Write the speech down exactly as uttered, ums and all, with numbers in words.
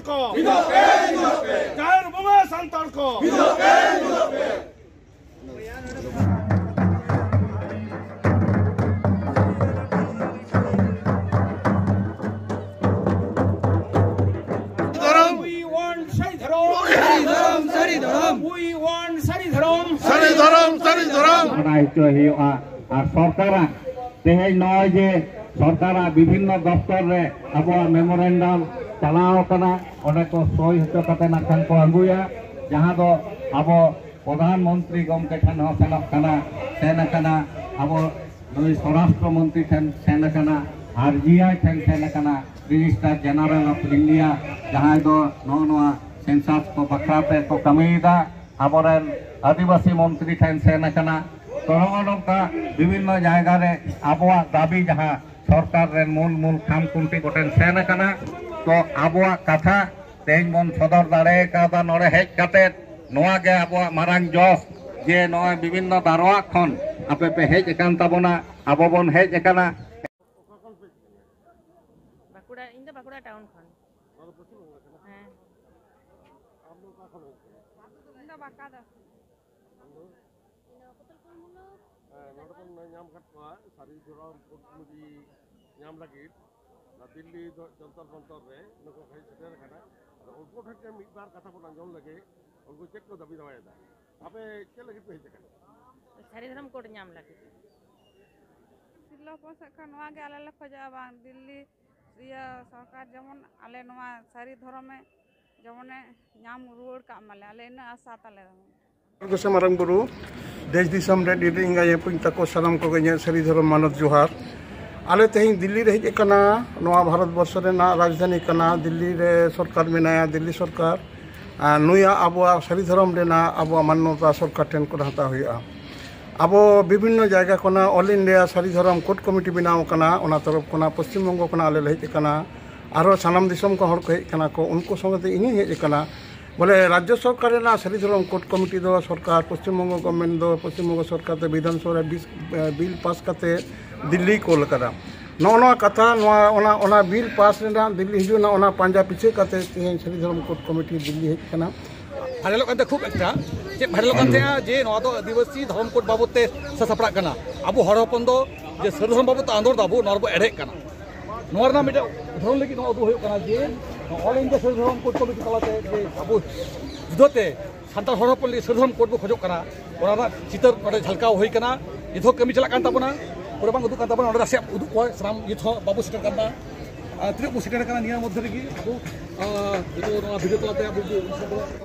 ᱠᱚ, ᱡᱟᱦᱮᱨ ᱵᱚᱸᱜᱟ ᱥᱟᱱᱛᱟᱲ ᱠᱚ᱾ ᱫᱷᱚᱨᱚᱢ᱾ We want ᱥᱟᱹᱨᱤ ᱫᱷᱚᱨᱚᱢ᱾ ᱥᱟᱹᱨᱤ ᱫᱷᱚᱨᱚᱢ, ᱥᱟᱹᱨᱤ ᱫᱷᱚᱨᱚᱢ᱾ We want ᱥᱟᱹᱨᱤ ᱫᱷᱚᱨᱚᱢ᱾ ᱥᱟᱹᱨᱤ ᱫᱷᱚᱨᱚᱢ, ᱥᱟᱹᱨᱤ ᱫᱷᱚᱨᱚᱢ᱾ ᱵᱟᱰᱟᱭ ᱦᱚᱪᱚᱭ ᱦᱩᱭᱩᱜᱼᱟ᱾ ᱟᱨ ᱥᱚᱨᱠᱟᱨᱟᱜ ᱛᱮᱦᱮᱧ ᱱᱚᱜᱼᱚᱭ ᱡᱮ ᱥᱚᱨᱠᱟᱨᱟᱜ ᱵᱤᱵᱷᱤᱱᱱᱚ ᱫᱚᱯᱛᱚᱨ ᱨᱮ ᱟᱵᱚᱣᱟᱜ ᱢᱮᱢᱳᱨᱮᱱᱰᱟᱢ ᱪᱟᱞᱟᱣ ᱟᱠᱟᱱᱟ, ᱚᱸᱰᱮ ᱠᱚ ᱥᱳᱭ ᱦᱚᱪᱚ ᱠᱟᱛᱮ ᱱᱟᱜ ᱠᱷᱟᱱ ᱠᱚ ᱟᱹᱜᱩᱭᱟ, ᱡᱟᱦᱟᱸ ᱫᱚ ᱟᱵᱚ ᱯᱨᱚᱫᱷᱟᱱ ᱢᱚᱱᱛᱨᱤ ᱜᱚᱢᱠᱮ ᱴᱷᱮᱱ ᱦᱚᱸ ᱥᱮᱱᱚᱜ ᱠᱟᱱᱟ, ᱥᱮᱱ ᱟᱠᱟᱱᱟ, ᱟᱵᱚ ᱱᱩᱭ ᱥᱚᱨᱟᱥᱴᱨᱚ ᱢᱚᱱᱛᱨᱤ ᱴᱷᱮᱱ ᱥᱮᱱ ᱟᱠᱟᱱᱟ, ᱟᱨ ᱡᱤ ᱟᱭ ᱴᱷᱮᱱ ᱥᱮᱱ ᱟᱠᱟᱱᱟ, ᱨᱮᱡᱤᱥᱴᱟᱨ ᱡᱮᱱᱟᱨᱮᱞ ᱚᱯᱷ ᱤᱱᱰᱤᱭᱟ, ᱡᱟᱦᱟᱸᱭ ᱫᱚ ᱱᱚᱜᱼᱚ ᱱᱚᱣᱟ ᱥᱮᱱᱥᱟᱥ ᱠᱚ ᱵᱟᱠᱷᱨᱟ ᱛᱮ ᱠᱚ ᱠᱟᱹᱢᱤᱭᱮᱫᱟ, ᱟᱵᱚᱨᱮᱱ ᱟᱹᱫᱤᱵᱟᱹᱥᱤ ᱢᱚᱱᱛᱨᱤ ᱴᱷᱮᱱ ᱥᱮᱱ ᱟᱠᱟᱱᱟ᱾ ᱛᱚ, ᱱᱚᱜᱼᱚ ᱱᱚᱝᱠᱟ ᱵᱤᱵᱷᱤᱱᱱᱚ ᱡᱟᱭᱜᱟ ᱨᱮ ᱟᱵᱚᱣᱟᱜ ᱫᱟᱹᱵᱤ ᱡᱟᱦᱟᱸ ᱥᱚᱨᱠᱟᱨ ᱨᱮᱱ ᱢᱩᱞ ᱢᱩᱞ ᱠᱷᱟᱢ ᱠᱷᱩᱱᱴᱤ ᱠᱚᱴᱷᱮᱱ ᱥᱮᱱ ᱟᱠᱟᱱᱟ, ᱛᱚ ᱟᱵᱚᱣᱟᱜ ᱠᱟᱛᱷᱟ ᱛᱮᱦᱮᱧ ᱵᱚᱱ ᱥᱚᱫᱚᱨ ᱫᱟᱲᱮ ᱠᱟᱣᱫᱟ ᱱᱚᱰᱮ ᱦᱮᱡ ᱠᱟᱛᱮ᱾ ᱱᱚᱣᱟ ᱜᱮ ᱟᱵᱚᱣᱟᱜ ᱢᱟᱨᱟᱝ ᱡᱚᱥ, ᱡᱮ ᱱᱚᱜᱼᱚᱭ ᱵᱤᱵᱷᱤᱱᱱᱚ ᱫᱟᱨᱣᱟ ᱠᱷᱚᱱ ᱟᱯᱮ ᱯᱮ ᱦᱮᱡ ᱟᱠᱟᱱ ᱛᱟᱵᱚᱱᱟ, ᱟᱵᱚ ᱵᱚᱱ ᱦᱮᱡ ᱟᱠᱟᱱᱟ᱾ ᱵᱟᱸᱠᱩᱲᱟ, ᱤᱧ ᱫᱚ ᱵᱟᱸᱠᱩᱲᱟ ᱴᱟᱣᱩᱱ ᱠᱷᱚᱱ᱾ ᱦᱮᱸ᱾ ᱤᱧ ᱫᱚ ᱵᱟᱸᱠᱟ ᱫᱚ᱾ ᱦᱮᱸ, ᱱᱚᱰᱮ ᱵᱚᱱ ᱧᱟᱢ ᱟᱠᱟᱫ ᱠᱚᱣᱟ ᱥᱟᱹᱨᱤ ᱫᱷᱚᱨᱚᱢ ᱠᱳᱰ ᱠᱚᱢᱤᱴᱤ ᱧᱟᱢ ᱞᱟᱹᱜᱤᱫ ᱚᱱᱟ ᱫᱤᱞᱞᱤ ᱫᱚ ᱡᱚᱱᱛᱚᱨ ᱢᱚᱱᱛᱚᱨ ᱨᱮ ᱱᱩᱠᱩ ᱠᱚ ᱦᱮᱡ ᱥᱮᱴᱮᱨ ᱟᱠᱟᱱᱟ᱾ ᱟᱫᱚ ᱩᱱᱠᱩ ᱴᱷᱮᱱ ᱜᱮ ᱢᱤᱫ ᱵᱟᱨ ᱠᱟᱛᱷᱟ ᱵᱚᱱ ᱟᱸᱡᱚᱢ ᱞᱮᱜᱮ, ᱩᱱᱠᱩ ᱪᱮᱫ ᱠᱚ ᱫᱟᱹᱵᱤ ᱫᱟᱣᱟᱭᱮᱫᱟ? ᱟᱯᱮ ᱪᱮᱫ ᱞᱟᱹᱜᱤᱫ ᱯᱮ ᱦᱮᱡ ᱟᱠᱟᱱᱟ? ᱥᱟᱹᱨᱤ ᱫᱷᱚᱨᱚᱢ ᱠᱳᱰ ᱧᱟᱢ ᱞᱟᱹᱜᱤᱫ᱾ ᱛᱤᱨᱞᱟᱹ ᱦᱚᱯᱚᱱ ᱥᱮᱫ ᱠᱷᱚᱱ ᱱᱚᱣᱟ ᱜᱮ ᱟᱞᱮ ᱞᱮ ᱠᱷᱚᱡᱚᱜᱼᱟ, ᱵᱟᱝ ᱫᱤᱞᱞᱤ ᱤᱭᱟᱹ ᱥᱚᱨᱠᱟᱨ ᱡᱮᱢᱚᱱ ᱟᱞᱮ ᱱᱚᱣᱟ ᱥᱟᱹᱨᱤ ᱫᱷᱚᱨᱚᱢᱮ ᱡᱮᱢᱚᱱᱮ ᱧᱟᱢ ᱨᱩᱣᱟᱹᱲ ᱠᱟᱜ ᱢᱟᱞᱮ, ᱟᱞᱮ ᱤᱱᱟᱹ ᱟᱥᱟ ᱛᱟᱞᱮ ᱫᱚ᱾ ᱜᱚᱥᱮ ᱢᱟᱨᱟᱝ ᱵᱩᱨᱩ, ᱫᱮᱥ ᱫᱤᱥᱚᱢ ᱨᱮ ᱰᱤᱰᱤ ᱮᱸᱜᱟ ᱮᱯᱩᱧ ᱛᱟᱠᱚ ᱥᱟᱱᱟᱢ ᱠᱚᱜᱮ ᱤᱧᱟᱹᱜ ᱥᱟᱹᱨᱤ ᱫᱷᱚᱨᱚᱢ ᱢᱟᱱᱚᱛ ᱡᱚᱦᱟᱨ᱾ ᱟᱞᱮ ᱛᱮᱦᱮᱧ ᱫᱤᱞᱞᱤ ᱨᱮ ᱦᱮᱡ ᱟᱠᱟᱱᱟ, ᱱᱚᱣᱟ ᱵᱷᱟᱨᱚᱛ ᱵᱚᱨᱥᱚ ᱨᱮᱱᱟᱜ ᱨᱟᱡᱽᱫᱷᱟᱱᱤ ᱠᱟᱱᱟ, ᱫᱤᱞᱞᱤ ᱨᱮ ᱥᱚᱨᱠᱟᱨ ᱢᱮᱱᱟᱭᱟ, ᱫᱤᱞᱞᱤ ᱥᱚᱨᱠᱟᱨ᱾ ᱟᱨ ᱱᱩᱭᱟᱜ ᱟᱵᱚᱣᱟᱜ ᱥᱟᱹᱨᱤ ᱫᱷᱚᱨᱚᱢ ᱨᱮᱱᱟᱜ ᱟᱵᱚᱣᱟᱜ ᱢᱟᱱᱱᱚᱛᱟ ᱥᱚᱨᱠᱟᱨ ᱴᱷᱮᱱ ᱠᱷᱚᱱ ᱦᱟᱛᱟᱣ ᱦᱩᱭᱩᱜᱼᱟ᱾ ᱟᱵᱚ ᱵᱤᱵᱷᱤᱱᱱᱚ ᱡᱟᱭᱜᱟ ᱠᱷᱚᱱᱟᱜ ᱚᱞ ᱤᱱᱰᱤᱭᱟ ᱥᱟᱹᱨᱤ ᱫᱷᱚᱨᱚᱢ ᱠᱳᱰ ᱠᱚᱢᱤᱴᱤ ᱵᱮᱱᱟᱣ ᱟᱠᱟᱱᱟ, ᱚᱱᱟ ᱛᱚᱨᱚᱯ ᱠᱷᱚᱱᱟᱜ ᱯᱚᱥᱪᱤᱢ ᱵᱚᱝᱜᱚ ᱠᱷᱚᱱᱟᱜ ᱟᱞᱮ ᱞᱮ ᱦᱮᱡ ᱟᱠᱟᱱᱟ᱾ ᱟᱨᱦᱚᱸ ᱥᱟᱱᱟᱢ ᱫᱤᱥᱚᱢ ᱠᱷᱚᱱ ᱦᱚᱲ ᱠᱚ ᱦᱮᱡ ᱟᱠᱟᱱᱟ ᱠᱚ, ᱩᱱᱠᱩ ᱥᱚᱸᱜᱮ ᱛᱮ ᱤᱧ ᱦᱚᱧ ᱦᱮᱡ ᱟᱠᱟᱱᱟ᱾ ᱵᱚᱞᱮ, ᱨᱟᱡᱽᱡᱚ ᱥᱚᱨᱠᱟᱨ ᱨᱮᱱᱟᱜ ᱥᱟᱹᱨᱤ ᱫᱷᱚᱨᱚᱢ ᱠᱳᱰ ᱠᱚᱢᱤᱴᱤ ᱫᱚ ᱥᱚᱨᱠᱟᱨ, ᱯᱚᱥᱪᱤᱢ ᱵᱚᱝᱜᱚ ᱜᱚᱵᱷᱚᱨᱱᱢᱮᱱᱴ ᱫᱚ ᱯᱚᱥᱪᱤᱢ ᱵᱚᱝᱜᱚ ᱥᱚᱨᱠᱟᱨ ᱛᱮ ᱵᱤᱫᱷᱟᱱ ᱥᱚᱵᱷᱟ ᱨᱮ ᱵᱤᱥ, ᱮ, ᱵᱤᱞ ᱯᱟᱥ ᱠᱟᱛᱮ ᱫᱤᱞᱞᱤᱭ ᱠᱳᱞ ᱟᱠᱟᱫᱟ᱾ ᱱᱚᱜᱼᱚ ᱱᱚᱣᱟ ᱠᱟᱛᱷᱟ, ᱱᱚᱣᱟ, ᱚᱱᱟ, ᱚᱱᱟ ᱵᱤᱞ ᱯᱟᱥ ᱨᱮᱱᱟᱜ ᱫᱤᱞᱞᱤ ᱦᱤᱡᱩᱜ ᱨᱮᱱᱟᱜ, ᱚᱱᱟ ᱯᱟᱸᱡᱟ ᱯᱤᱪᱷᱟᱹ ᱠᱟᱛᱮ ᱛᱮᱦᱮᱧ ᱥᱟᱹᱨᱤ ᱫᱷᱚᱨᱚᱢ ᱠᱳᱰ ᱠᱚᱢᱤᱴᱤ ᱫᱤᱞᱞᱤ ᱦᱮᱡ ᱠᱟᱱᱟ᱾ ᱵᱷᱟᱭᱨᱟᱞᱚᱜ ᱠᱟᱱ ᱛᱟᱦᱮᱸ ᱠᱷᱩᱵ ᱮᱠᱴᱟ, ᱪᱮᱫ ᱵᱷᱟᱭᱨᱟᱞᱚᱜ ᱠᱟᱱ ᱛᱟᱦᱮᱸᱜᱼᱟ ᱡᱮ ᱱᱚᱣᱟ ᱫᱚ ᱟᱹᱫᱤᱵᱟᱹᱥᱤ ᱫᱷᱚᱨᱚᱢ ᱠᱳᱰ ᱵᱟᱵᱚᱫ ᱛᱮ ᱥᱟᱥᱟᱯᱲᱟᱜ ᱠᱟᱱᱟ, ᱟᱵᱚ ᱦᱚᱲ ᱦᱚᱯᱚᱱ ᱫᱚ ᱡᱮ ᱥᱟᱹᱨᱤ ᱫᱷᱚᱨᱚᱢ ᱵᱟᱵᱚᱫ ᱛᱮ ᱟᱸᱫᱳᱲ ᱫᱟᱵᱚ, ᱱᱚᱣᱟ ᱨᱮᱵᱚ ᱮᱲᱮᱜ ᱠᱟᱱᱟ᱾ ᱱᱚᱣᱟ ᱨᱮᱱᱟᱜ ᱢᱤᱫᱴᱮᱱ ᱩᱫᱟᱦᱚᱨᱚᱱ ᱞᱟᱹᱜᱤᱫ ᱱᱚᱣᱟ ᱩᱫᱩᱜ ᱦᱩᱭᱩᱜ ᱠᱟᱱᱟ ᱡᱮ ᱚᱞ ᱤᱱᱰᱤᱭᱟ ᱥᱟᱹᱨᱤ ᱫᱷᱚᱨᱚᱢ ᱠᱳᱰ ᱠᱚᱢᱤᱴᱤ ᱛᱟᱞᱟᱛᱮ ᱡᱮ ᱟᱵᱚ ᱡᱩᱫᱟᱹᱛᱮ ᱥᱟᱱᱛᱟᱲ ᱦᱚᱲ ᱦᱚᱯᱚᱱ ᱞᱟᱹᱜᱤᱫ ᱥᱟᱹᱨᱤ ᱫᱷᱚᱨᱚᱢ ᱠᱳᱰ ᱵᱚ ᱠᱷᱚᱡᱚᱜ ᱠᱟᱱᱟ, ᱚᱱᱟ ᱨᱮᱱᱟᱜ ᱪᱤᱛᱟᱹᱨ ᱱᱚᱰᱮ ᱡᱷᱟᱞᱠᱟᱣ ᱦᱩᱭ ᱠᱟᱱᱟ᱾ ᱱᱤᱛ ᱦᱚᱸ ᱠᱟᱹᱢᱤ ᱪᱟᱞᱟᱜ ᱠᱟᱱ ᱛᱟᱵᱚᱱᱟ, ᱯᱩᱨᱟᱹ ᱵᱟᱝ ᱩᱫᱩᱜ ᱠᱟᱱ ᱛᱟᱵᱚᱱᱟ, ᱚᱸᱰᱮ ᱱᱟᱥᱮᱭᱟᱜ ᱩᱫᱩᱜ ᱠᱚᱣᱟ, ᱥᱟᱱᱟᱢ ᱱᱤᱛ ᱦᱚᱸ ᱵᱟᱵᱚ ᱥᱮᱴᱮᱨ ᱠᱟᱱᱟ᱾ ᱟᱨ ᱛᱤᱱᱟᱹᱜ ᱵᱚ ᱥᱮᱴᱮᱨ ᱠᱟᱱᱟ ᱱᱤᱭᱟᱹ ᱢᱚᱫᱽᱫᱷᱮ ᱨᱮᱜᱮ ᱟᱵᱚ, ᱟᱨ, ᱱᱤᱛᱚᱜ ᱱᱚᱣᱟ ᱵᱷᱤᱰᱤᱭᱳ ᱛᱟᱞᱟᱛᱮ ᱟᱵᱚ ᱵᱚ